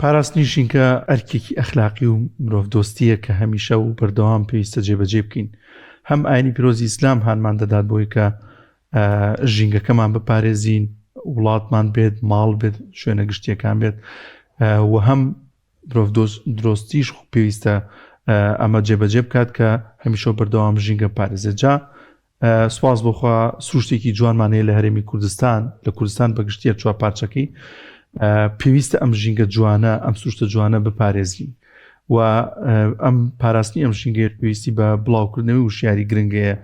پاراستنی ژینگە ئەرکێکی ئەخلاقی و مرۆڤدۆستییە کە هەمیشە و بەردەوام پێویستە جێبەجێی بکەین. هەم ئاینی پیرۆزی ئیسلام هانمان دەدات بۆی کە ژینگەکەمان بپارێزین، وڵاتمان بێت، ماڵ بێت، شوێنە گشتیەکان بێت و هەم مرۆڤدۆستیش پێویستە ئەمە جێبەجێ بکات کە هەمیشە و بەردەوام ژینگە پارێزێت. جا سوپاس بۆ خوا سروشتێکی جوانمان هەیە لە هەرێمی کوردستان لە کوردستان بەگشتیە چوار پارچەکەی پێویستە ئەم ژینگە جوانە ئەم سروشتە جوانە بپارێزین و ئەم پاراستنی ئەم ژینگەیە پێویستی بە بڵاوکردنەوەی وشیاری گرنگەیە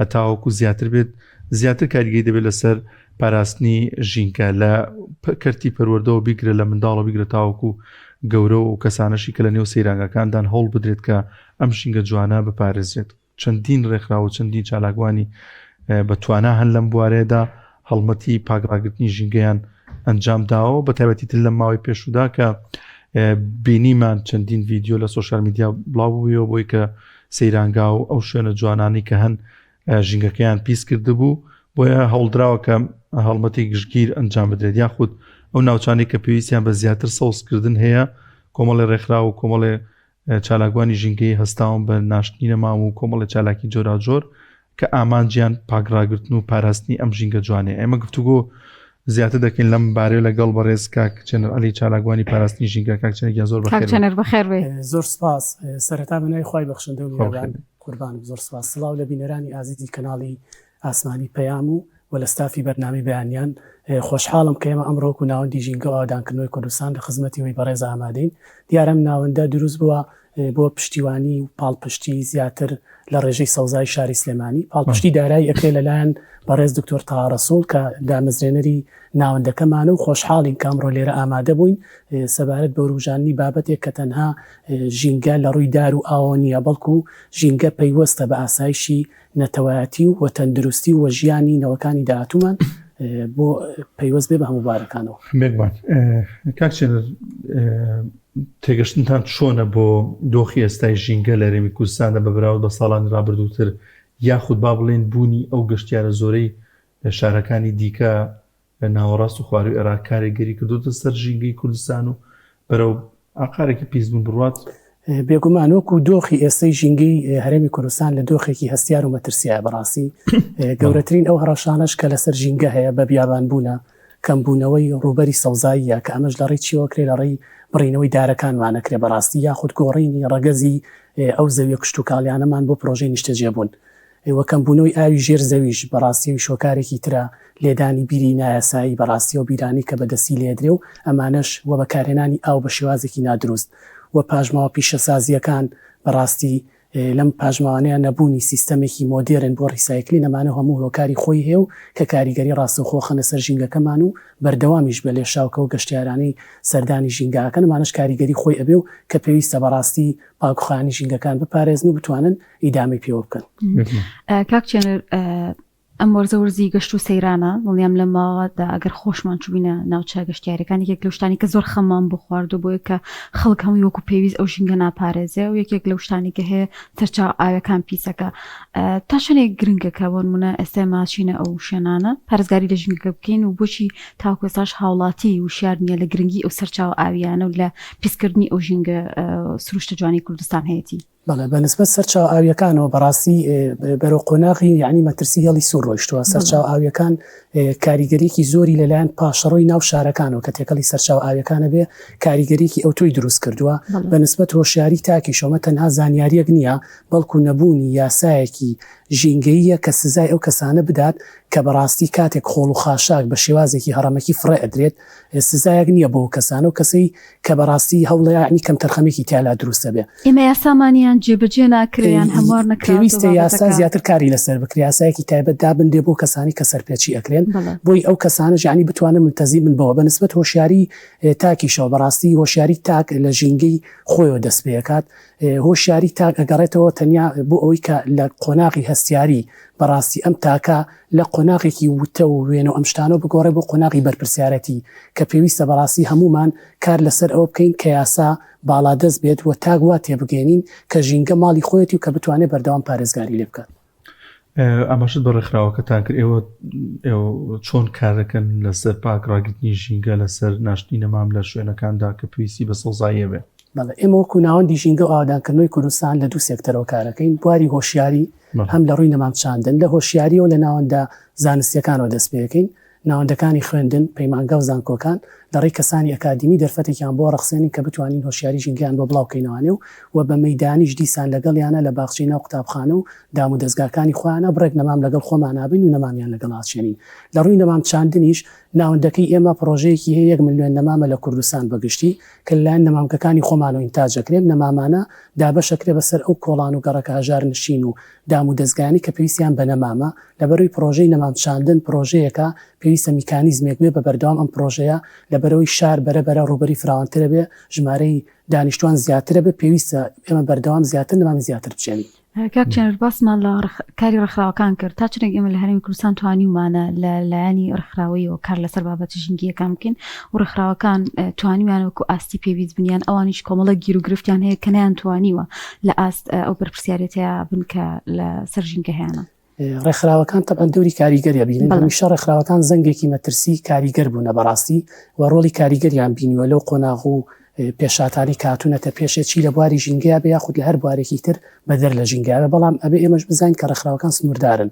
هەتاوەکو زیاتر بێت زیاتر کاریگەی دەبێت لەسەر پاراستنی ژینگە لە کەرتی پەروەردەوە بیگرە لە منداڵە بیگرە تاوەکو گەورە و کەسانەشی کە لە نێو سەیرانگەکاندان هەوڵ بدرێت کە ئەم ژینگە جوانە بپارێزرێت. چەندین ڕێکخراو و چەندین چالاکوانی بە توانا هەن لەم بوارەیەدا هەڵمەتی پاکڕاگرتنی ژینگەیان ئەنجام داوە بە تایبەتی تر لەم ماوەی پێشودا کە بینیمان چەندین ڤیددیو لە سوۆشال میدیا بڵاو بوویەوە بۆی کە سەیرانگا و ئەو شوێنە جوانانی کە هەن ژینگەکەیان پیس کردبوو بۆیە هەوڵدراوە کە هەڵمەتی گشتگیر ئەنجام بدرێت یاخود ئەو ناوچانەی کە پێویستیان بە زیاتر سەوزکردن هەیە کۆمەڵی ڕێکخراو و کۆمەڵێ چالاکوانی ژینگەیی هەستاون بە ناشتنی نەمام و کۆمەڵی چالاکی جۆراوجۆر کە ئامانجیان پاکڕاگرتن و پاراستنی ئەم ژینگە جوانەیە. ئێمە گفتوگۆ زیاتر دەکەین لەم بارەیە لەگەڵ بەڕێز کاک چێنەر عەلی چالاکوانی پاراستنی ژینگە. کاک چێنەر گیان زۆر کاک بەخێر بێی. چێنەر بەخێر بێی. زۆر سپاس. سەرەتا بە ناوی خوای بەخشندە و خوا میهرەبان بەخێر بێی. قوربانم. زۆر سپاس. سڵاو لە بینەرانی ئازیزی کەناڵی ئاسمانی پەیام و و لە ستافی بەرنامەی بەیانیان. خۆشحاڵم کە ئێمە ئەمڕۆ وەکو ناوەندی ژینگە و ئاوەدانکردنەوەی کوردستان لە خزمەتی ئێوەی بەڕێز ئامادەین. دیارە ئەم ناوەندە دروست بووە بۆ پشتیوانی و پاڵپشتی زیاتر لە ڕێژەی سەوزایی شاری سلێمانی. پاڵپشتی دارایی ئەکرێ لەلایەن بەڕێز دکتۆر تەها ڕەسوڵ کە دامەزرێنەری ناوەندەکەمانە و خۆشحاڵین کە ئەمڕۆ لێرە ئامادە بووین سەبارەت بە وروژاندنی بابەتێک کە تەنها ژینگە لە ڕووی دار و ئاوەوە نییە بەڵکو ژینگە پەیوەستە بە ئاسایشی نەتەوایەتی و تەندروستی و ژیانی نەوەکانی داهاتوومان بۆ پەیوەست بێ بە هەموو بارەکانەوە. بێگومان کاک چێنەر تێگەشتنتان چۆنە بۆ دۆخی ئێستای ژینگە لە هەرێمی کوردستاندا بە بەراورد بە ساڵانی ڕابردووتر یاخود با بڵێین بوونی ئەو گەشتیارە زۆرەی لە شارەکانی دیکە لە ناوەڕاست و خوارووی عێراق کارێگەری کردۆتە سەر ژینگەی کوردستان و بەرەو ئاقارێکی پیسبوون بڕوات؟ بێگومان وەکو دۆخی ئێستەی ژینگەی هەرێمی کوردستان لە دۆخێکی هەستیار و مەترسیایە بەڕاستی گەورەترین ئەو هەڕەشانەش کە لەسەر ژینگە هەیە بە بیابانبوونە کەمبوونەوەی ڕووبەری سەوزاییە کە ئەمەش لە ڕێی چیەوە کرێ لە ڕێی بڕینەوەی دارەکانمان ئەکرێ بەڕاستی یاخود گۆڕینی ڕەگەزی ئەو زەویە کشتوکاڵیانەمان بۆ پرۆژەی نیشتەجێبوون و کەمبوونەوەی ئاوی ژێر زەویش بەڕاستی ئەویش هۆکارێکی ترە، لێدانی بیری نایاسایی بەڕاستی ئەو بیرانەی کە بە دەستی لێدرێ و ئەمانەش و بەکارهێنانی ئاو بە شێوازێکی نادروست و پاشماوە پیشەسازییەکان بەڕاستی لەم پاشماوانەیە نەبوونی سیستەمێکی مۆدێرن بۆ ڕیسایکلین ئەمانە هەموو هۆکاری خۆی هەیە و کە کاریگەری ڕاستەوخۆ خەنە سەر ژینگەکەمان و بەردەوامیش بە لێشاوکە و گەشتیارانەی سەردانی ژینگە ئەکەن ئەمانەش کاریگەری خۆی ئەبێ و کە پێویستە بەڕاستی پاکوخاوێنی ژینگەکان بپارێزن و بتوانن ئیدامەی پێوە بکەن. کاک چێنەر ئەم وەرزە وەرزی گەشت و سەیرانە دڵنیام لەم ماوەدا ئەگەر خۆشمان چوبینە ناوچە گەشتیارەکان یەکێک لەو شتانی کە زۆر خەممان بۆ خواردو بۆیە کە خەڵک هەمووی وەکو پێویست ئەو ژینگە ناپارێزێ و یەکێک لەو شتانی کە هەیە سەرچاوە ئاوەکان پیسەکە تا چەندێک گرنگە کە بۆ نمونە ئێستا ماچینە ئەو شوێنانە پارێزگاری لە ژینگەکە بکەین و بۆچی تاوەکو ئێستاش هاوڵاتی وشیار نییە لە گرنگی ئەو سەرچاوە ئاویانە و لە پیسکردنی ئەو ژینگە سروشتە جوانی کوردستان هەیەتی. بەڵێ بە نسبەت سەرچاوە ئاوییەکانەوە بەڕاستی بەرەو قۆناغی یعنی مەترسی هێڵی سوور ڕۆیشتووە سەرچاوە ئاوییەکان کاریگەریەکی زۆری لەلایەن پاشەڕۆی ناو شارەکانەوە کە تێکەڵی سەرچاوە ئاویەکانە بێ کاریگەریەکی ئەوتۆی دروست کردووە بە نسبەت هۆشیاری تاکیشەوە تەنها زانیاریەک نییە بەڵکو نەبوونی یاسایەکی ژینگەییە کە سزای ئەو کەسانە بدات کە بەڕاستی کاتێک خۆڵ و خاشاک بە شێوازێکی هەڕەمەکی فڕێ ئەدرێت سزایەک نییە بۆ کەسانە و کەسەی کە بەڕاستی هەوڵە یانی کەمتەرخەمیەکی تیالا دروست دەبێ. ئێمە یاسامان یان جێبەجێ ناکرێ یان هەموار نەکراوەتەوە پێویستە یاسا زیاتر کاری لەسەر بکرێ یاسایەکی تایبەت دابنرێ بۆ کەسانی کە سەرپێچی ئەکرێن بۆی ئەو کەسانەش یانی بتوانن ملتەزیم بن بەوە بە نسبەت هۆشیاری تاکیشەوە بەڕاستی هۆشیاری تاک لە ژینگەی خۆیەوە دەست پێ ئەکات هۆشیاری تاک ئەگەڕێتەوە تەنیا بۆ ئەوەی کە لە قۆناغی هەستیاری بەڕاستی ئەم تاکە لە قۆناغێکی وتە و وێنە و ئەم شتانەوە بگۆڕێ بۆ قۆناغی بەرپرسیارەتی کە پێویستە بەڕاستی هەموومان کار لەسەر ئەوە بکەین کە یاسا باڵادەست بێت و تاک وا تێبگەیەنین کە ژینگە ماڵی خۆیەتی و کە بتوانێت بەردەوام پارێزگاری لێ بکات. ئاماژەت بە ڕێکخراوەکەتان کرد، ئێوە ئێوە چۆن کار دەکەن لەسەر پاک ڕاگرتنی ژینگە، لەسەر ناشتنی نەمام لە شوێنەکاندا کە پێویستی بە سەوزاییە بێ؟ بەڵێ، ئێمە وەکوو ناوەندی ژینگە و ئاوەدانکردنەوەی کوردستان لە دوو سێکتەرەوە کارەکەین، بواری هۆشیاری هەم لە ڕووی نەمام چاندن، لە هۆشیارییەوە لە ناوەندە زانستییەکانەوە دەست پێ دەکەین، ناوەندەکانی خوێندن، پەیمانگا و زانکۆکان، لە ڕێی کەسانی ئەکادیمی دەرفەتێکیان بۆ ڕەخسێنین کە بتوانین هۆشیاری ژینگەیان بۆ بڵاو کەینەوانێ و و بە مەیدانیش دیسان لەگەڵیانا لە باخچەی ناو قوتابخانە و دام و دەزگاکانی خۆیانا بڕێک نەمام لەگەڵ خۆمانا بین و نەمامیان لەگەڵ ئاچێنین. لە ڕووی نەمام چاندنیش ناوەندەکەی ئێمە پڕۆژەیەکی هەیە یەک ملوێن نەمامە لە کوردستان بە گشتی کە لەلایەن نەمامگەکانی خۆمانەوە ئینتاج ئەکرێ نەمامانە دابەش ئەکرێ بەسەر ئەو کۆڵان و گەڕەکە هەژارنشین و دام و دەزگایانەی کە پێویستیان بە نەمامە، لەبەرئەوەی پڕۆژەی نەمام چاندن پڕۆژەیەکە پێویستە میکانیزمێک بێ بە بەردەوام ئەم پڕۆژەیە لەبەرئەوەی شار بەرە بەرە ڕووبەری فراوانترە بێ ژمارەی دانیشتوان زیاترە بێ پێویستە ئێمە بەردەوام زیاتر نەمامی زیاتر بچێنین. کاک چێنەر باسمان لە کاری ڕێکخراوەکان کرد تا چەندێک ئێمە لە هەرێمی کوردستان توانیومانە لە لایەنی ڕێکخراوەیەوە کار لەسەر بابەتە ژینگەیەکان بکەین و ڕێکخراوەکان توانیویانە وەکو ئاستی پێویست بن یان ئەوانیش کۆمەڵێک گیروگرفتیان هەیە کە نەیانتوانیوە لە ئاست ئەو بەرپرسیارێتەیا بن کە لە سەر ژینگە هەیانە. ڕێکخراوەکان تەبعەن دەوری کاریگەر ئەبینن، هەمیشە ڕێکخراوەکان زەنگێکی مەترسی کاریگەر بوونە بەڕاستی و ڕۆڵی کاریگەریان بینیوە لەو قۆناغ و پێشهاتانەی کە هاتوونەتە پێشێ چی لە بواری ژینگەیا بێ یاخود لە هەر بوارێکی تر بەدەر لە ژینگەیا بێ، بەڵام ئەبێ ئێمەش بزانین کە ڕێکخراوەکان سنووردارن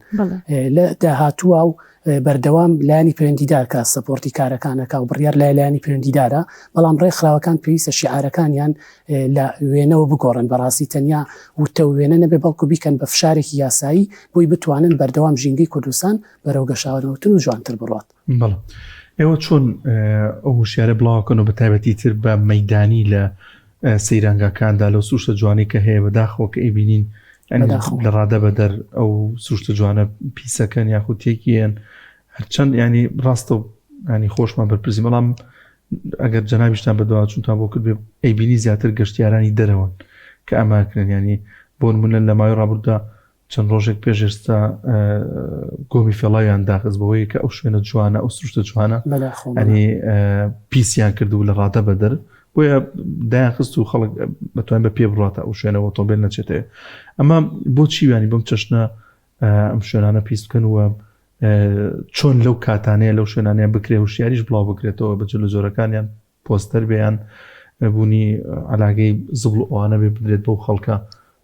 لە داهاتووا و بەردەوام لایەنی پەیوەندیدار کە سەپۆرتی کارەکان ئەکا و بڕیار لای لایەنی پەیوەندیدارە، بەڵام ڕێکخراوەکان پێویستە شیعارەکانیان لە وێنەوە بگۆڕن، بەڕاستی تەنیا وتە و وێنە نەبێ بەڵکو بیکەن بە فشارێکی یاسایی بۆی بتوانن بەردەوام ژینگەی کوردستان بەرەو گەشاوەتر و جوانتر بڕوات. بەڵێ ئێوە چۆن ئەو هوشیارە بڵاوکەنەوە بە تایبەتی تر بە مەیدانی لە سەیرانگاکاندا لەو سروشتە جوانەی کە هەیە بەداخەوە کە ئەیبینین لە ڕادە بەدەر ئەو سروشتە جوانە پیسەکەن یاخود تێکیێن هەرچەند ینی ڕاستە ینی خۆشمان بەرپرسی بەڵام ئەگەر جەنابیشتان بەدوا چونتان بۆ کرد ئەیبینی زیاتر گەشتیارانی دەرەوەن کە ئەماکرن ینی بۆ نمونە لە ماوەی ڕابردودا چەند ڕۆژێک پێش ئێستا گۆمی فێڵاویان داخست بەوەی کە ئەو شوێنە جوانە ئەو سروشتە جوانە ئەنی پیسیان کردو لە ڕادە بەدەر بۆیە دایان خست و خەڵک بەتوان بە پێ بڕاتە ئەو شوێنە ئۆتۆمبیل نەچێتەوە ئەمە بۆچی ویانی بەم چەشنە ئەم شوێنانە پیس بکەن و چۆن لەو کاتانەیە لەو شوێنانەیە بکرێ هوشیاریش بڵاو بکرێتەوە بە جل و جۆرەکانیان پۆستەر بێ یان بوونی عەلاگەی زبڵ و ئەوانە بێ بدرێت بەو خەڵکە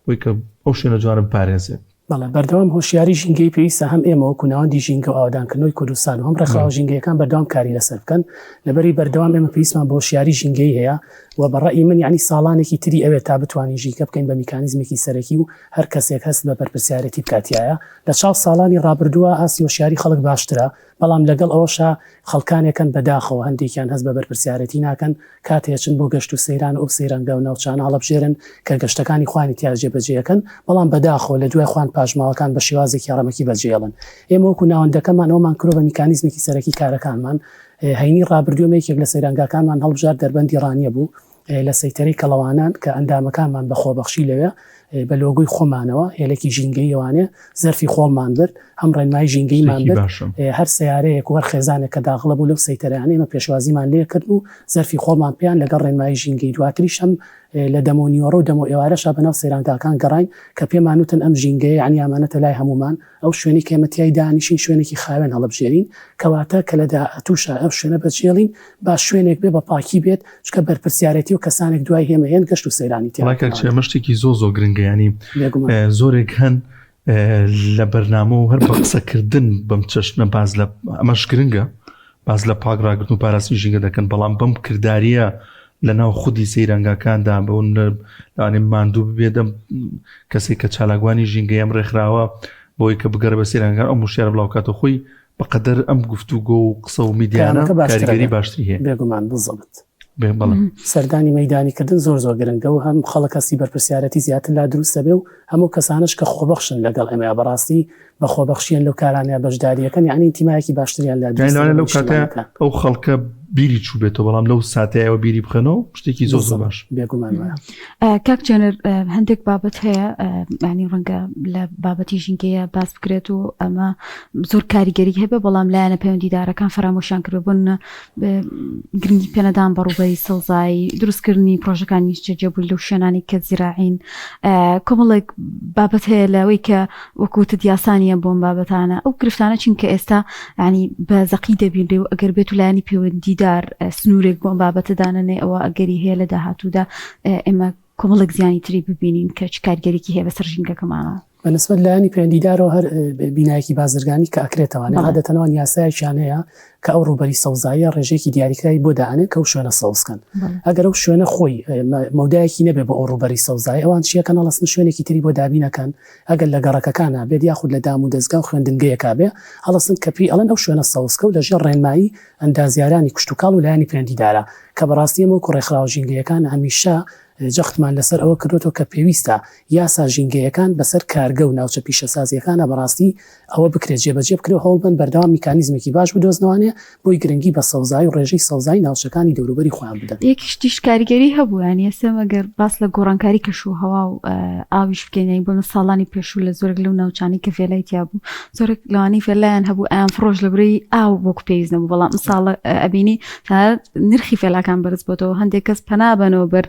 بۆی کە ئەو شوێنە جوانە بپارێزێت. بەڵێ بەردەوام هۆشیاری ژینگەیی پێویستە هەم ئێمە وەکو ناوەندی ژینگە و ئاوەدانکردنەوەی کوردستان و هەم ڕێکخراوە ژینگەیەکان بەردەوام کاری لەسەر بکەن لەبەری بەردەوام ئێمە پێویستمان بە هۆشیاری ژینگەیی هەیە و بە ڕەئی من یانی ساڵانێکی تری ئەوێت تا بتوانین ژینگە بکەین بە میکانیزمێکی سەرەکی و هەر کەسێک هەست بە بەرپرسیارێتی بکات تیایا لە چاو ساڵانی ڕابردووە ئاستی هۆشیاری خەڵک باشترە بەڵام لەگەڵ ئەوەشا خەڵکانێکن بەداخەوە هەندێکیان هەست بە بەرپرسیارێتی ناکەن کاتێ ئەچن بۆ گەشت و سەیران و ئەو سەیرانگا و ناوچانە هەڵەبژێرن کە گەشتەکانی خۆیانی تیا جێبەجێ ئەکەن بەڵام بەداخەوە لە دوای خۆیان پاشماوەکان بە شێوازێکی هەڕەمەکی بەجێیەڵن ئێمە وەکو ناوەندەکەمان ئەوەمان کردوە بە میکانیزمێکی سەرەکی کارەکانمان هەینی ڕابردوو ئێمە یەکێک لە سەیرانگاکانمان هەڵبژارد دەربەندی ڕانیە بوو لە سەیتەرەی کەڵەوانان کە ئەندامەکانمان بە خۆبەخشی لەوێ بە لۆگۆی خۆمانەوە هێلێکی ژینگەییەوانێ زەرفی خۆڵمان برد، هەم ڕێنمایی ژینگەییمان شتێکی برد، باشە. هەر سەیارەیەک و هەر خێزانێک کە داغڵە بوو لەو سەیتەرەیانە ئێمە پێشوازیمان لێ کردن و زەرفی خۆڵمان پێیان لەگەڵ ڕێنمایی ژینگەیی دواتریش هەم لە دەمەو نیوەڕۆ و دەمەو ئێوارەشا بەناو سەیرانگاکان گەڕاین کە پێمان وتن ئەم ژینگەیە یەعنی ئامانەتە لای هەموومان ئەو شوێنەی کە ئێمە تیای دانیشین شوێنێکی خاوێن هەڵبژێرین، کەواتە کە لە داهاتووشا ئەو شوێنە بەجێڵین با شوێنێک بێ بە پاکی بێت، چونکە بەرپرسیارێتی و کەسانێک دوای ئێمە هێن گەشت و سەیرانی تیا وەڵای کاک بکەن. چیا ئەمە شتێکی زۆر زۆر گرنگە یانی بێگومان. زۆرێک هەن لە بەرنامە و هەر بە قسەکردن بەم چەشنە باس لە ئەمەش گرنگە باس لە پاک ڕاگرتن و پاراستنی ژینگە دەکەن بەڵام بەم کرداریە لە ناو خودی سەیرانگاکاندا بەون لەوانەیە ماندوو ببێت ئەم کەسێک کە چالاکوانی ژینگەی ئەم ڕێکخراوە بۆی کە بگەڕێ بە سەیرانگان ئەم وشیارە بڵاوکاتەوە خۆی بەقەدەر ئەم گفتوگۆ و قسە و میدیانە پەیامەکە باشترە کاریگەری باشتری هەیە بێگومان بزەبت. بێ بەڵێ. سەردانی مەیدانی کردن زۆر زۆر گرنگە و هەم خەڵک هەستی بەرپرسیارەتی زیاتر لا دروست دەبێ و هەموو کەسانەش کە خۆبەخشن لەگەڵ ئێمەیا بەڕاستی بە خۆبەخشیان لەو کارانەیا بەشداریەکەن یانی ئینتیمایەکی باشتریان لا یانی دروست لەوانەیە دەبێ بۆ لەو کاتە نیشتمانەکە. ئەو خەڵکە. بیری چوو بێتەوە بەڵام لەو ساتەیەوە بیری بخەنەوە شتێکی زۆر زۆر باش بێگومان وایە. کاک جێنەر هەندێک بابەت هەیە ینی ڕەنگە لە بابەتی ژینگەیە باس بکرێت و ئەمە زۆر کاریگەری هەبێ بەڵام لایەنە پەیوەندیدارەکان فەرامۆشیان کردووە بۆ نمونە گرنگی پێنەدان بە ڕووبەری سەوزایی دروستکردنی پرۆژەکانی نیشتەجێبوون لەو شوێنانی کە زیراعین کۆمەڵێک بابەت هەیە لەوەی کە وەکوتت یاسا نییە بۆم بابەتانە ئەو گرفتانە چین کە ئێستا ینی بە زەقی دەبینرێ و ئەگەر بێت و لایەنی پەیوەندیدار سنوورێک بۆ ئەم بابەتە دانەنێ ئەوە ئەگەری هەیە لە داهاتوودا ئێمە کۆمەڵێک زیانی تری ببینین کە چ کارگەریکی هەیە بەسەر ژینگەکەمانەوە. بە نسبەت لایەنی پەیوەندیدارەوە هەر بینایەکی بازرگانی کە ئەکرێتەوانێ عادەتەن ئەوان یاسایەکیان هەیە کە ئەو ڕووبەری سەوزاییە ڕێژەیەکی دیاریکراوی بۆ دائەنێن کە ئەو شوێنە سەوز کەن. ئەگەر ئەو شوێنە خۆی مەودایەکی نەبێ بۆ ئەو ڕووبەری سەوزایی ئەوان چیەکەن هەڵەسن شوێنێکی تری بۆ دابین ئەکەن ئەگەر لە گەڕەکەکانا بێت یاخود لە دام و دەزگا و خوێندنگەیەکا بێ هەڵەسن کە پێی ئەڵێن ئەو شوێنە سەوز کە و لە ژێر ڕێنمایی ئەندازیارانی کشتوکاڵ و لایەنی پەیوەندیدارە کە بەڕاستی ئێمە وەکو ڕێکخراوە ژینگەیەکان هەمیشە جەختمان لەسەر ئەوە کردۆتەوە کە پێویستە یاسا ژینگەیەکان بەسەر کارگە و ناوچە پیشەسازییەکانا بەڕاستی ئەوە بکرێت جێبەجێ بکرێت و هەوڵبەن بەردەوام میکانیزمێکی باش بدۆزنەوانێ بۆی گرنگی بە سەوزایی و ڕێژەی سەوزایی ناوچەکانی دەوروبەری خۆیان بدەن. یەک شتیش کاریگەری هەبوو یانی ئێستا ئەگەر باس لە گۆڕانکاری کەش و هەوا و ئاویش بکەین یانی بۆ ساڵانی پێشوو لە زۆرێک لەو ناوچانەی کە ڤێلای تیا بوو زۆرێک لەوانەی ڤێلایان هەبوو ئەیان فڕۆش لە برەی ئاو وەکو پێویست نەبوو بەڵام ئەمساڵ ئەبینی نرخی فێلاکان بەرز بۆتەوە هەندێک کەس پەنا بەنەوە بەر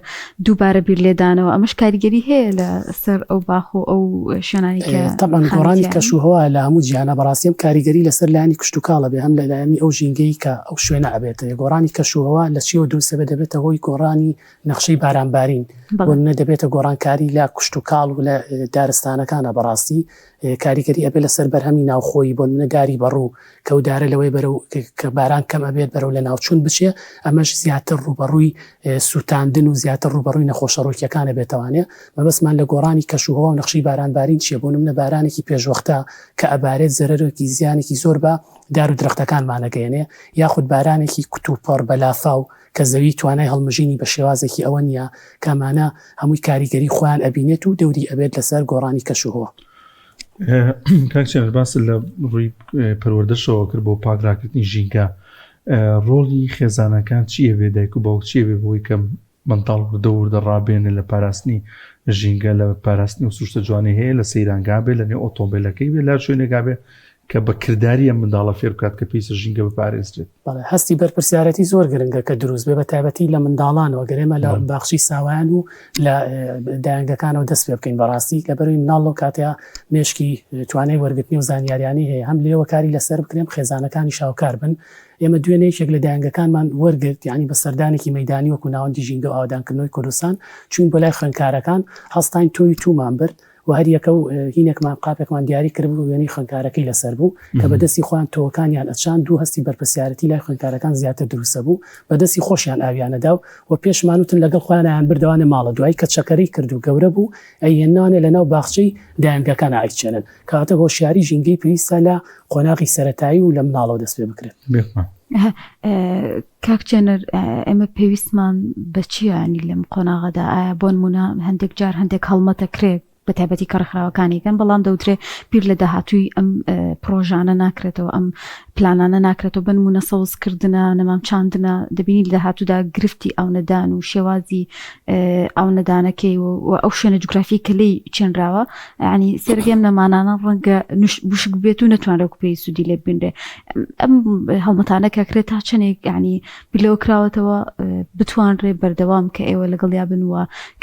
دووبارە بیر لێدانەوە ئەمەش کاریگەری هەیە لە سەر ئەو باخ و ئەو شوێنانی کە تەبعەن گۆڕانی کەش و هەوا لە هەموو جیهانە بەڕاستی ئەم کاریگەری لەسەر لایەنی کشتوکاڵ ئەبێ هەم لە لایەنی ئەو ژینگەی کە ئەو شوێنە ئەبێت گۆڕانی کەش و هەوا لە چیەوە دروست ئەبێت دەبێتە هۆی گۆڕانی نەخشەی بارانبارین بۆ نمونە دەبێتە گۆڕانکاری لە کشتوکاڵ و لە دارستانەکانە بەڕاستی کاریگەری ئەبێت لەسەر بەرهەمی ناوخۆیی بۆ نمونە داری بەڕوو کە ئەو دارە لەوەی بەرەو کە باران کەم ئەبێت بەرەو لەناوچوون بچێ ئەمەش زیاتر ڕووبەڕووی سووتاندن و زیاتر ڕووبەڕووی نەخۆشە ڕووکیەکان ئەبێتەوانێ مەبەستمان لە گۆڕانی کەش و هەوا و نەخشەی بارانبارین چیە بۆ نمونە بارانێکی پێشوەختە کە ئەبارێت زەرەرێکی زیانێکی زۆر بە دار و درەختەکانمان ئەگەیەنێ یاخود بارانێکی کوتوپڕ بە لافاو کە زەوی توانای هەڵمژینی بە شێوازێکی ئەوە نییە کە ئەمانە هەمووی کاریگەری خۆیان ئەبینێت و دەوری ئەبێت لەسەر گۆڕانی کەشوهەوا. کاک چێنەر باست لە ڕووی پەروەردەشەوە کرد بۆ پاک ڕاگرتنی ژینگە ڕۆڵی خێزانەکان چییە بێ دایک و باوک چییە بێ بۆی کە منداڵ وردە وردە ڕابێنێ لە پاراستنی ژینگە لە پاراستنی و سروشتە جوانی هەیە لە سەیرانگا بێ لە نێو ئۆتۆمبیلەکەی بێ لە شوێنێکا بێ کە بە کرداری ئەم منداڵە فێر بکات کە پێویستە ژینگە بپارێزرێت. بەڵێ هەستی بەرپرسیارێتی زۆر گرنگە کە دروست بێ بە تایبەتی لە منداڵانەوە گەر ئێمە لە باخچەی ساوایان و لە دایەنگەکانەوە دەست پێ بکەین بەڕاستی لەبەرەوەی مناڵ لەو کاتەیە مێشکی توانای وەرگرتنی و زانیاریانی هەیە هەم لێوە کاری لەسەر بکرێن خێزانەکانی شاوکار بن ئێمە دوێنێ یەکێک لە دایەنگەکانمان وەرگرت یانی بە سەردانێکی مەیدانی وەکو ناوەندی ژینگە و ئاوەدانکردنەوەی کوردستان چوین بۆ لای خوێندکارەکان هەستاین تۆوی توومان برد و هەریەکە و هینێکمان قاپێکمان دیاری کردبوو وێنەی خوێندکارەکەی لەسەر بوو کە بە دەستی خۆیان تۆوەکانیان ئەچاند و هەستی بەرپرسیارەتی لای خوێندکارەکان زیاتر دروستە بوو بە دەستی خۆشیان ئاویان ئەدا و و پێشمان وتن لەگەڵ خۆیان ئەیان بردەوانێ ماڵە دوایی کە چەکەرەی کرد و گەورە بوو ئەیهێننەوانێ لەناو باخچەی دایەنگەکانا ئەیچێنن کەواتە هۆشیاری ژینگەی پێویستە لە قۆناغی سەرەتایی و لە مناڵەوە دەست پێ بکرێت. بێگومان. کاک چێنەر ئێمە پێویستمان بە چییە ینی لەم قۆناغەدا ئایا بۆ نمونە هەندێک جار هەندێک هەڵمەتە کرێت بە تایبەتی کە ڕێکخراوەکانیکەن بەڵام دەوترێ بیر لە داهاتووی ئەم پرۆژانە ناکرێتەوە ئەم پلانانە ناکرێتەوە بنمونە سەوزکردنە نەمام چاندنە دەبینی لە داهاتوودا گرفتی ئاونەدان و شێوازی ئاونەدانەکەی و ئەو شوێنە جوگرافی کە لێی چێنراوە ینی سەرگەم نەمانانە ڕەنگە وشک بێت و نەتوانرێت پێی سوودی لێ ببینرێ ئەم هەڵمەتانە کەکرێت تا چەندێک ینی بلەوە کراوەتەوە بتوانرێ بەردەوام کە ئێوە لەگەڵیا بن و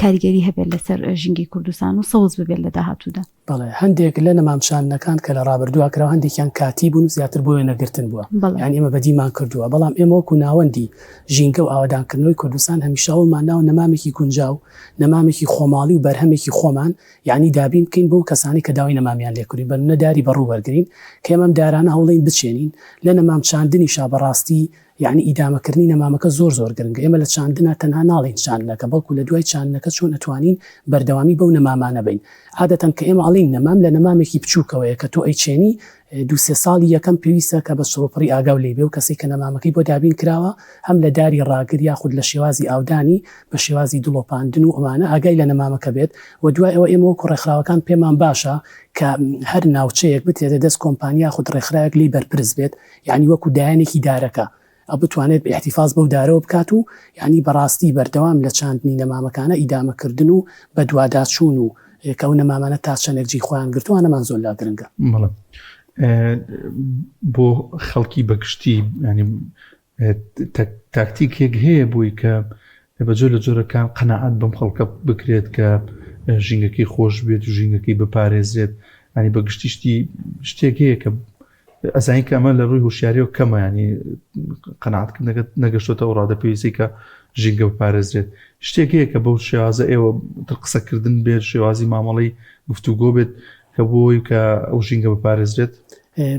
کاریگەری هەبێت لەسەر ژینگەی کوردستان و سەوز ببێت لە داهاتوودا. بەڵێ هەندێک لە نەمامچاندنەکان کە لە ڕابردووا کراوە هەندێکیان کاتی بوون و زیاتر بۆ وێنەگرتن بووە یان ئێمە بەدیمان کردووە بەڵام ئێمە وەکو ناوەندی ژینگە و ئاوەدانکردنەوەی کوردستان هەمیشە هەوڵمان داوە نەمامێکی گونجاو نەمامێکی خۆماڵی و بەرهەمێکی خۆمان یانی دابین بکەین بۆ کەسانی کە داوای نەمامیان لێکردوین بە نمونە داری بەڕوو وەرگرین کە ئێمە ئەم دارانە هەوڵین بچێنین لە نەمام چاندنیشا بەڕاستی یانی ئیدامەکردنی نەمامەکە زۆر زۆر گرنگە ئێمە لە چاندنا تەنها ناڵێین چاندنەکە بەڵکو لە دوای چاندنەکە چۆن ئەتوانین بەردەوامی بەو نەمامانە بەین عادەتەن کە ئێمە ئەڵێین نەمام لە نەمامێکی بچووکەوەیە کە تۆ ئەیچێنی دوو سێ ساڵی یەکەم پێویستە کە بە چڕوپڕی ئاگاو لێی بێ و کەسێک کە نەمامەکەی بۆ دابین کراوە هەم لە داری ڕاگر یاخود لە شێوازی ئاودانی بە شێوازی دڵۆپاندن و ئەمانە ئاگای لە نەمامەکە بێت و دوای ئەوە ئێمە وەکو ڕێکخراوەکان پێمان باشە کە هەر ناوچەیەک بترێتە دەست کۆمپانیا یاخود ڕێکخراوێک لێی بەرپرس بێت یانی وەکو دایەنێکی دارەکە. ئەو بتوانێت ئیحتیفاز بەو دارەوە بکات و یانی بەڕاستی بەردەوام لە چاندنی نەمامەکانە ئیدامەکردن و بەدواداچوون و کە ئەو نەمامانە تا چەندێک جێی خۆیان گرتووە ئەمانەمان زۆر لا گرنگە. بەڵێ بۆ خەڵکی بەگشتی ینی تاکتیکێک هەیە بووی کە بە جۆر لە جۆرەکان قەنەعات بەم خەڵکە بکرێت کە ژینگەکەی خۆش بێت و ژینگەکەی بپارێزرێت ئەنی بە گشتی شتی شتێک هەیە کە ئەزانین کە ئەمە لە ڕووی هۆشیاریەوە کەمە ینی قەناعەتکردنەکە نەگەشتۆتە ئەو ڕادە پێویستی کە ژینگە بپارێزرێت شتێک هەیە کە بەو شێوازە ئێوە تر قسەکردن بێت شێوازی مامەڵەی گفتوگۆ بێت کە بۆی کە ئەو ژینگە بپارێزرێت؟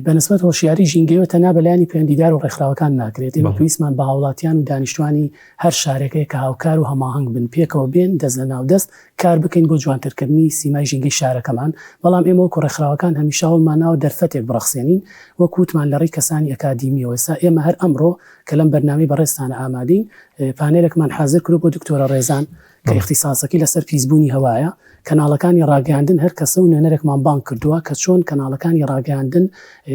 بەنسبەت هۆشیاری ژینگەیەوە تەنها بە لایەنی پەیوەندیدار و ڕێکخراوەکان ناکرێت، ئێمە پێویستمان بە هاوڵاتیان و دانیشتوانی هەر شارێک هەیە کە هاوکار و هەماهەنگ بن، پێکەوە بێن دەست لە ناو دەست کار بکەین بۆ جوانترکردنی سیمای ژینگەی شارەکەمان، بەڵام ئێمە وەکو ڕێکخراوەکان هەمیشە هەوڵمان ناوە دەرفەتێک بڕەخسێنین وەک وتمان لە ڕێی کەسانی ئەکادیمیەوە، ئێستا ئێمە هەر ئەمڕۆ کە لەم بەرنامەی بەڕێزتانە ئامادەین پانێلێکمان حازر کردوە بۆ دکتۆرە ڕێزان کە ئیختیساسەکەی لەسەر پیسبوونی هەوایە، کەناڵەکانی ڕاگەیاندن هەر کەسە و نوێنەرێکمان بانگ کردووە کە چۆن کەناڵەکانی ڕاگەیاندن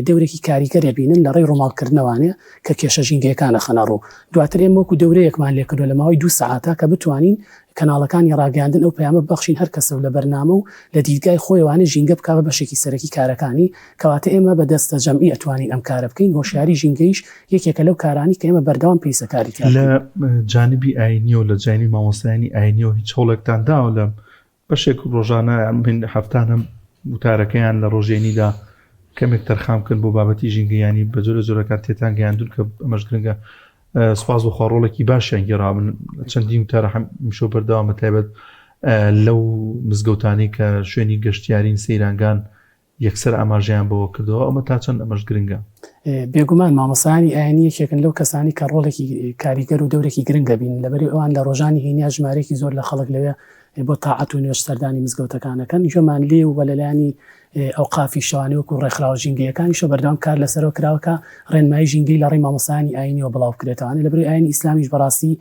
دەورێکی کاریگەر ئەبینن لە ڕێی ڕووماڵکردنەوانێ کە کێشە ژینگەیەکان ئەخەنە ڕوو. دواتر ئێمە وەکو دەورەیەکمان لێکردووە لە ماوەی دوو سەعاتا کە بتوانین کەناڵەکانی ڕاگەیاندن ئەو پەیامە ببەخشین هەر کەسە و لە بەرنامە و لە دیدگای خۆیەوانێ ژینگە بکا بە بەشێکی سەرەکی کارەکانی، کەواتە ئێمە بە دەستە جەمعی ئەتوانین ئەم کارە بکەین، هۆشیاری ژینگەییش یەکێکە لەو کارانەی کە ئێمە بەردەوام پێویستە کاری تیا لە بکەین. جانبی ئاینیەوە لە جانبی مامۆستایانی ئاینیەوە هیچ هەوڵێکتان داوە لە بەشێک ڕۆژانە یان بن هەفتانە وتارەکەیان لە ڕۆژێنیدا کەمێک تەرخان بکەن بۆ بابەتی ژینگە یانی بە جۆرە جۆرەکان تێتان گەیاندون کە ئەمەش گرنگە سپاس بۆ خوا ڕۆڵێکی باشیان گێڕا من چەندین وتارە هەمیشە بەردەوامە تایبەت لەو مزگەوتانەی کە شوێنی گەشتیارین سەیرانگان یەکسەر ئاماژەیان بەوە کردەوە ئەمە تا چەند ئەمەش گرنگە؟ بێگومان مامۆستایانی ئاینی یەکێکن لەو کەسانی کە ڕۆڵێکی کاریگەر و دەورێکی گرنگ دەبینن لەبەری ئەوان لە ڕۆژانی هەینیا ژمارەیەکی زۆر لە خەڵک لەوێ بۆ تاعەت و نوێژ سەردانی مزگەوتەکان ئەکەن گوێمان لێ و لەلایەنی ئەوقافی شەوانی وەکو ڕێکخراوە ژینگەیەکانیشەوە بەردەوام کار لەسەرەوە کراوە کە ڕێنمایی ژینگەی لە ڕێی مامۆستایانی ئاینیەوە بڵاو بکرێتەوە لەبەری ئاینی ئیسلامیش بەڕاستی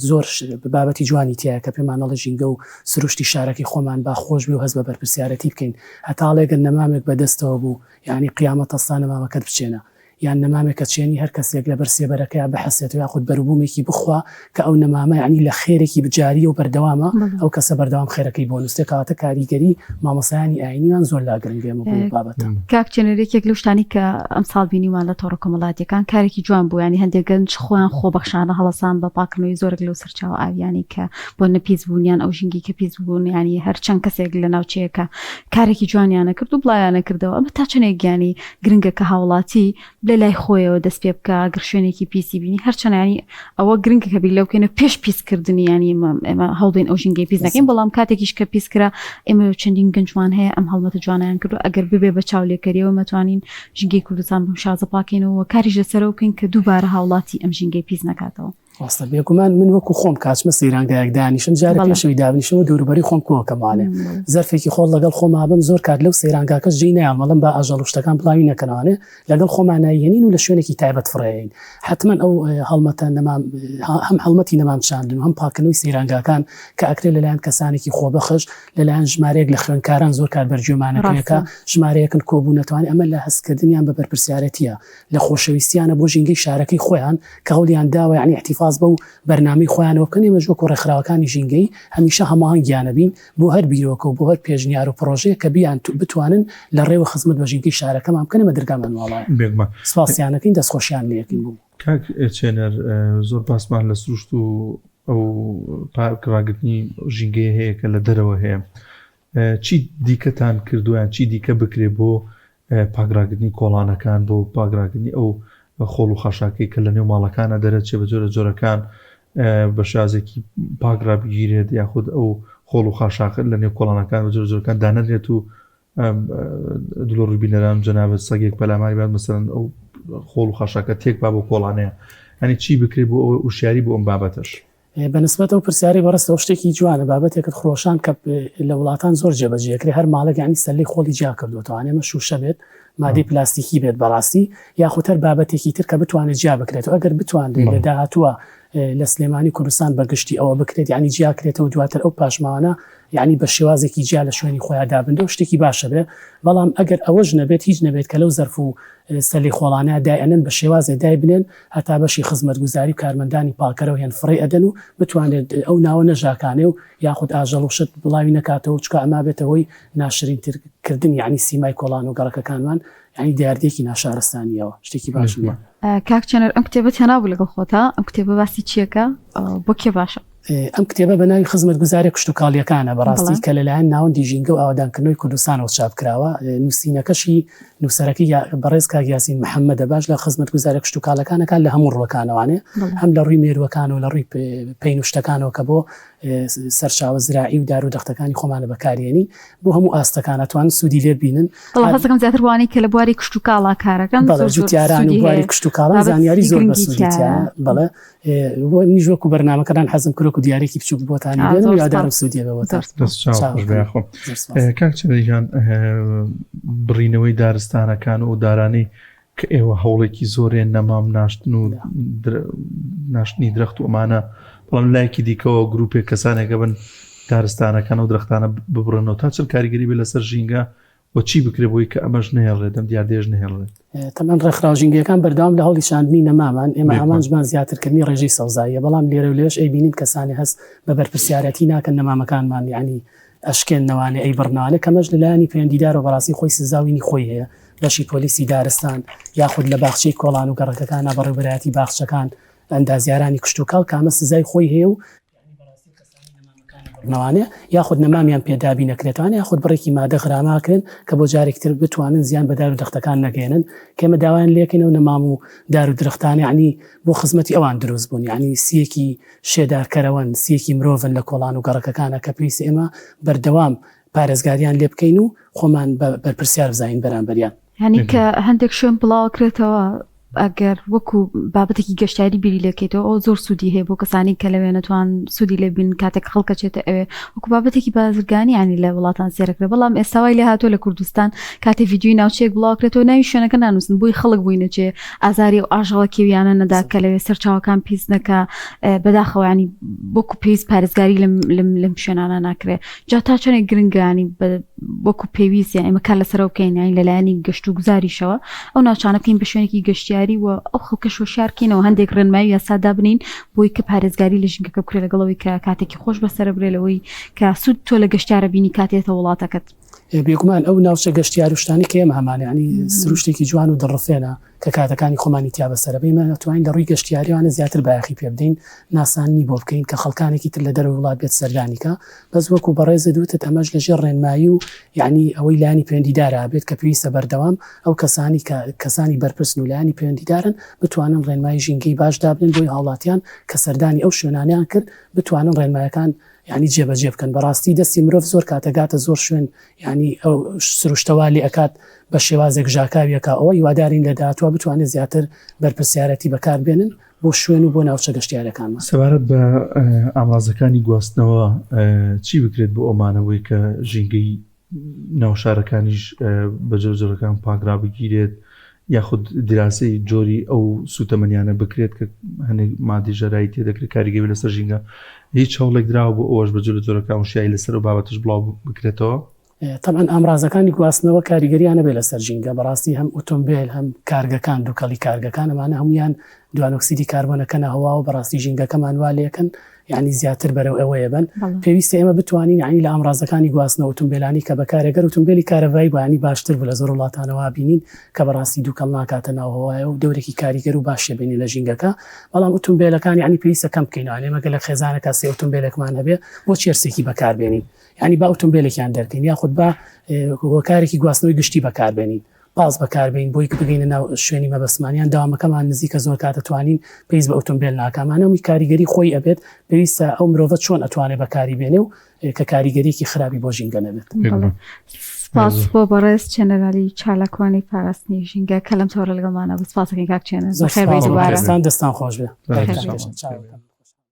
زۆر بابەتی جوانی تیایە کە پێمان ئەڵێ ژینگە و سروشتی شارەکەی خۆمان با خۆش بێ و هەست بە بەرپرسیارەتی بکەین هەتا ئەڵێ گەر نەمامێک بە دەستەوە بوو یانی قیامەت هەستا نەمامەکەت بچێنە یان نەمامێک کە چێنی هەر کەسێک لەبەر سێبەرەکەیا بحەسێتەوە یاخود بەروبوومێکی بخوا کە ئەو نەمامە یانی لە خێرێکی بجاریە و بەردەوامە ئەو کەسە بەردەوام خێرەکەی بۆ نووسێ کەواتە کاریگەری مامۆستایانی ئایینیمان زۆر لا گرنگە ئێمە بۆ بابەتە. کاک چێنەر یەکێک لەو شتانەی کە ئەمساڵ بینیمان لە تۆڕە کۆمەڵاتیەکان کارێکی جوان بوو ینی هەندێک گەنج خۆیان خۆبەخشانە هەڵەسان بە پاکردنەوەی زۆرێک لەو سەرچاوە ئاویانەی کە بۆ نە پیس بوون یان ئەو ژینگەی کە پیس بوون ینی هەر چەند کەسێک لە ناوچەیەکە کارێکی جوانیانە کرد و بڵاویانە کردەوە ئەمە تا چەندێک گیانی گرنگە کە هاوڵاتی لە لای خۆیەوە دەست پێ بکا گەر شوێنێکی پیسی بینی هەرچەند ینی ئەوە گرنگە کە بیر لەو بکەینەوە پێش پیسکردنی ینی ئێمە هەوڵبین ئەو ژینگەی پیس نەکەین بەڵام کاتێکیش کە پیس کرا ئێمە چەندین گەنجمان هەیە ئەم هەڵمەتە جوانیان کردو ئەگەر ببێ بە چاولێکەریەوە مەتوانین ژینگەی کوردستان بەم شازە پاکەینەوە کاریش لەسەرەوە بکەین کە دووبارە هاوڵاتی ئەم ژینگەی پیس نەکاتەوە. ڕاستە بێگومان من وەکو خۆم کاچمە سەیرانگایەک دانیشم جارێ پێشەوەی دابنیشمەوە دەوروبەری خۆم کۆکەمانێ زەرفێکی خۆڵ لەگەڵ خۆما بم زۆر کات لەو سەیرانگاکەش جێی نایەڵم ئەڵێم با ئاژەڵ و شتەکان بڵاوی نەکەنەوانێ لەگەڵ خۆمان نایهێنین و لە شوێنێکی تایبەت فڕێین حتمما ئەو هەڵمەتە نەمام هەم هەڵمەتی نەمام چاندن و هەم پاکردنەوەی سەیرانگاکان کە ئەکرێ لەلایەن کەسانێکی خۆبەخش لەلایەن ژمارەیەک لە خوێندکاران زۆر کات بەرگوێمانەکرێکە ژمارەیەکن کۆبوونەتوانێ ئەمە لە هەستکردنیان بە بەرپرسیارەتیە لە خۆشەویستیانە بۆ ژینگەی شارەکەی خۆیان کە هەوڵیان داوە یانی ئیحتیفاز بەو بەرنامەی خۆیانەوە بکەن، ئێمەش وەکو ڕێکخراوەکانی ژینگەیی هەمیشە هەماهەنگیانە بین بۆ هەر بیرۆکە و بۆ هەر پێشنیار و پڕۆژەیەک کە بیان بتوانن لە ڕێوە خزمەت بە ژینگەی شارەکەمان بکەن ئێمە درگامان واڵایە. بێگومان. سپاسیان ئەکەین دەستخۆشیان لێ ئەکەین بۆ. کاک چێنەر زۆر باسمان لە سروشت و ئەو پاک ڕاگرتنی ژینگەیە هەیە کە لە دەرەوە هەیە چی دیکەتان کردووە یان چی دیکە بکرێ بۆ پاکڕاگرتنی کۆڵانەکان بۆ پاکڕاگرتنی ئەو خۆڵ و خاشاکەی کە لە نێو ماڵەکانە دەرەچێ بە جۆرە جۆرەکان بە شازێکی پاک ڕابگیرێت یاخود ئەو خۆڵ و خاشاکە لە نێو کۆڵانەکان بە جۆرە جۆرەکان دانەنرێت و دلۆ ڕووی بینەران جەنابەت سەگێک پەلاماری بات مەسەلەن ئەو خۆڵ و خاشاکە تێک با بۆ کۆڵانەیە ئەنی چی بکرێت بۆ ئەوە وشیاری بۆ ئەم بابەتەش بە نسبەت ئەو پرسیارەی بەڕێزتەوە شتێکی جوانە بابەتێکت خرۆشان کە لە وڵاتان زۆر جێبەجێ ئەکرێ هەر ماڵێک یانی سەلەی خۆڵی جیا کردووەتەوە ئەمە شوشە بێت مادەی پلاستیکی بێت بەڕاستی یاخود هەر بابەتێکی تر کە بتوانێت جیا بکرێتەوە ئەگەر بتوانرێت لە داهاتووە. لە سلێمانی کوردستان بە گشتی ئەوە بکرێت یعنی جیاکرێتەوە دواتر ئەو پاشماوانە یعنی بە شێوازێکی جیا لە شوێنی خۆیان دابنرێ و شتێکی باشە بێ بەڵام ئەگەر ئەوەش نەبێت هیچ نەبێت کە لەو زەرف و سەلی خۆڵانە دایئەنن بە شێوازێ دایبنێن هەتا بەشی خزمەتگوزاری و کارمەندانی پاکەرەوە هێن فڕێی ئەدەن و بتوانرێت ئەو ناوە نەژاکانێ و یاخود ئاژەڵ و شت بڵاوی نەکاتەوە چونکە ئەمە بێتە هۆی ناشرینتر کردنی یعنی سیمای کۆڵان و گەڕەکەکانمان یعنی دیاردەیەکی ناشارستانیەوە شتێکی باش نییە. کاک چێنەر ئەم کتێبەت هێنابوو لەگەڵ خۆتا ئەم کتێبە باسی چیەکە بۆ کێ باشە؟ ئەم کتێبە بە ناوی خزمەتگوزاریە کشتوکاڵیەکانە بەڕاستی کە لەلایەن ناوەندی ژینگە و ئاوەدانکردنەوەی کوردستانەوە چاپ کراوە نووسینەکەشی نووسەرەکەی بەڕێز کاک یاسین محەممەدە باش لە خزمەتگوزارە کشتوکاڵەکانەکان لە هەموو ڕووەکانەوانێ هەم لە ڕووی مێرووەکانەوە لە ڕووی پەین و شتەکانەوە کە بۆ سەرچاوە زراعی و دار و دەختەکانی خۆمانە بەکارێنین بۆ هەموو ئاستەکان ئەتوان سوودی لێ بینن. بەڵام حەزەکەم زیاتر بۆ ئەوانەی کە لە بواری کشتوکاڵا کارەکەن بەڵێ جوتیاران و بواری کشتوکاڵا زانیاری زۆر بەسوودی تیایە بەڵێ منیش وەکو بەرنامەکەدان حەزم کرد وەکو دیارێکی بچووک بۆتان بێنم هیوادارم سوودی هەبێ بۆتان. دەست چاو خۆش بێ یاخۆ. کاک چەنەر گیان بڕینەوەی دارستانەکان و ئەو دارانەی کە ئێوە هەوڵێکی زۆرێ نەمام ناشتن و ناشتنی درەخت و ئەمانە بەڵام لایەکی دیکەوە گروپێک کەسانێکە بن دارستانەکان و درەختانە ببڕنەوە تا چەند کاریگەری بێ لەسەر ژینگە و چی بکرێ بۆی کە ئەمەش نەهێڵرێت ئەم دیاردەیەش نەهێڵرێت؟ تەبعەن ڕێکخراوە ژینگەیەکان بەردەوام لە هەوڵی چاندنی نەمامان، ئێمە ئامانجمان زیاترکردنی ڕێژەی سەوزاییە، بەڵام لێرە و لەوێش ئەیبینین کەسانێ هەست بە بەرپرسیارەتی ناکەن نەمامەکانمان یانی ئەشکێننەوانێ ئەیبڕنەوانێ کەمەش لە لایەنی پەیوەندیدارەوە بەڕاستی خۆی سزا و ینی خۆی هەیە بەشی پۆلیسی دارستان یاخود لە باخچەی کۆڵان و گەڕەکەکانا بەڕێوبەرایەتی باخچەکان ئەندازیارانی کشتوکاڵ کامە سزای خۆی هەیە و نەوانێ یاخود نەمامیان پێ دابین نەکرێتوانێ یاخود بڕێکی مادە غراماکرێن کە بۆ جارێکی تر بتوانن زیان بە دار و دەختەکان نەگەێنن کە ئێمە داوایان لێکەین ئەو نەمام و دار و درەختانە یعنی بۆ خزمەتی ئەوان دروست بوون یعنی سیەکی شێدارکەرەوەن سیەکی مرۆڤن لە کۆڵان و گەڕەکەکانە کە پێویستە ئێمە بەردەوام پارێزگاریان لێ بکەین و خۆمان بە بەرپرسیار بزانین بەرامبەریان. یانی کە هەندێک شوێن بڵاوکرێتەوە ئەگەر وەکو بابەتێکی گەشتیاری بیری لێکەیتەوە ئەو زۆر سوودی هەیە بۆ کەسانی کە لەوێ نەتوان سوودی لێ بین کاتێک خەڵکە چێتە ئەوێ وەکو بابەتێکی بازرگانی ینی لە وڵاتان سێرەکرێ بەڵام ئێستا وای لێ هاتووە لە کوردستان کاتێ ڤیدیۆی ناوچەیەک بڵاوکرێتەوە ناوی شوێنەکە نانووسن بۆی خەڵک بووی نەچێ ئازاری و ئاژەڵە کێویانە نەدا کە لەوێ سەرچاوەکان پیس نەکا بەداخەوە ینی وەکو پێویست پارێزگاری لەم لەم لەم شوێنانە ناکرێ جا تا چەندێک گرنگە ینی وەکو پێویست یان ئێمە کار لەسەرەوە بکەین یانی لەلایەنی گەشت و گوزاریشەوە ئەو ناوچانە بکەین بە شوێنێکی گەشتیاری و ئەو خەڵکە هۆشیار کەینەوە هەندێک ڕێنمایی یاسا دابنین بۆی کە پارێزگاری لە ژینگەکە بکرێت لەگەڵەوەی کە کاتێکی خۆش بەسەرە برێ لەوەی کە سوود تۆ لە گەشتیارە بینی کاتێتە وڵاتەکەت. بێگومان ئەو ناوچە گەشتیار و شتانەی کە ئێمە هەمانە یانی سروشتێکی جوان و دڵڕفێنە کە کاتەکانی خۆمانی تیا بەسەرە بەین، ئێمە ئەتوانین لە ڕووی گەشتیارییەوانە زیاتر بایەخی پێ بدەین، ناساندنی بۆ بکەین کە خەڵکانێکی تر لە دەرەوەی وڵات بێت سەردانی کا، بەس وەکو بەڕێزت وتت ئەمەش لە ژێر ڕێنمایی و یەعنی ئەوەی لایەنی پەیوەندیدارا بێت کە پێویستە بەردەوام ئەو کەسانی کە کەسانی بەرپرسن و لایەنی پەیوەندیدارن بتوانن ڕێنمایی ژینگەی باش دابنێن بۆی هاوڵاتیان کە سەردانی ئەو شوێنانەیان کرد بتوانن ڕێنمایەکان یانی جێبەجێ بکەن بەڕاستی دەستی مرۆڤ زۆر کات ئەگاتە زۆر شوێن یانی ئەو سروشتە وا لێ ئەکات بە شێوازێک ژاکاوی ئەکا ئەوە هیوادارین لە داهاتوە بتوانێت زیاتر بەرپرسیارەتی بەکار بێنن بۆ شوێن و بۆ ناوچە گەشتیارەکانمان. سەبارەت بە ئامرازەکانی گواستنەوە چی بکرێت بۆ ئەومانەوەی کە ژینگەی ناو شارەکانیش بە جۆر جۆرەکان پاک رابگیرێت یاخود دیراسەی جۆری ئەو سوتەمەنیانە بکرێت کە هەندێک مادی ژەرایی تێدەکرێت کاریگەری لەسەر ژینگە هیچ هەوڵێک دراوە بۆ ئەوەش بە جۆرە جۆرەکان وشیاری لەسەر ئەو بابەتەش بڵاو بکرێتەوە؟ تەبعەن ئامرازەکانی گواستنەوە کاریگەریان هەبێت لەسەر ژینگە بەڕاستی هەم ئۆتۆمبێل هەم کارگەکان دوکەڵی کارگەکان ئەمانە هەمویان دوانۆکسیدی کاربۆن ئەکەنە هەواوە بەڕاستی ژینگەکەمان وا لێکەن یانی زیاتر بەرەو ئەوەیە بن پێویستە ئێمە بتوانین یانی لە ئامرازەکانی گواستنەوە ئوتومبێلانی کە بەکارێ گەر ئوتومبێلی کارەبایی بوو یانی باشتر بوو لە زۆر وڵاتانەوە بینین کە بەڕاستی دووکەڵ ناکاتە ناو هەوایە و دەورێکی کاریگەر و باشێ بینی لە ژینگەکە بەڵام ئوتومبێلەکان یانی پێویستە کەم بکەینەوە ئێمە گەلە خێزانەکە سێ ئوتومبێلێکمان هەبێ بۆ چێرسێکی بەکاربێنین یانی با ئوتومبێلێکیان دەرکەین یاخود با هۆکارێکی گواستنەوەی گشتی بەکاربێنین پاس بەکاربێین بۆی بگەینە ناو شوێنی مەبەستمان یان دەوامەکەمان نزیکە زۆر کات ئەتوانین پێویست بە ئۆتۆمبێل ناکا ئەمانە هەمووی کاریگەری خۆی ئەبێت پێویستە ئەو مرۆڤە چۆن ئەتوانێت بەکاری بێنێ و کە کاریگەریەکی خراپی بۆ ژینگە نەبێت. بەڵێ سپاس بۆ بەڕێز چێنەرالی چالاکوانی پاراستنی ژینگە کە لەم تۆڕە لەگەڵمانە بوو سپاسەکەین کاک چێنەر زۆر بەخێر بێی سپاس دووبارە. دەستان خۆش بێ. بەخێر بێیت. چاوەکەم.